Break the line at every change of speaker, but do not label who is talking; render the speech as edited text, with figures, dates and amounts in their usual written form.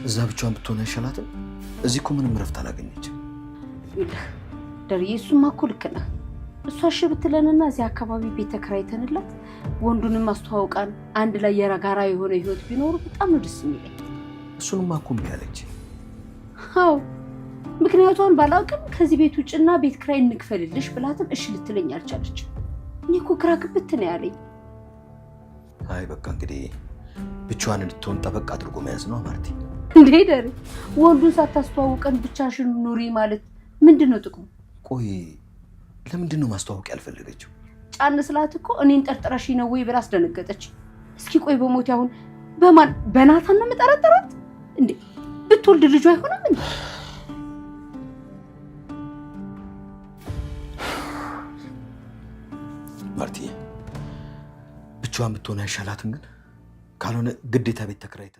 እዛ ብቻዋን ብትሆን አይሻላትም? እዚህ እኮ ምንም እረፍት አላገኘችም።
ይኸውልህ ደርዬ፣ እሱማ እኮ ልክ ነህ። እሷ እሺ ብትለንና እዚህ አካባቢ ቤት ተከራይተንላት ወንዱንም አስተዋውቃን አንድ ላይ የጋራ የሆነ ህይወት ቢኖሩ በጣም ነው ደስ የሚለኝ።
እሱንማ እኮ እምቢ አለች።
አዎ፣ ምክንያቷን ባላውቅም ከዚህ ቤት ውጭና ቤት ኪራይ እንክፈልልሽ ብላትም እሺ ልትለኝ አልቻለች። እኔ እኮ ግራ ግብት ነው ያለኝ።
አይ በቃ እንግዲህ ብቻዋን እንድትሆን ጠበቅ አድርጎ መያዝ ነው ማርቲ።
እንዴ ደሬ፣ ወንዱን ሳታስተዋውቀን ብቻሽን ኑሪ ማለት ምንድን ነው ጥቅሙ?
ቆይ ለምንድን ነው ማስተዋወቅ ያልፈለገችው?
ጫን ስላት እኮ እኔን ጠርጥረሽ ነው ወይ ብላ አስደነገጠች። እስኪ ቆይ በሞቴ አሁን በማን በናታን ነው የምጠረጥራት እንዴ? ብትወልድ ልጁ አይሆንም እንዴ?
ማርቲ ብቻዋን ብትሆን አይሻላትም? ግን ካልሆነ ግዴታ ቤት ተከራይተን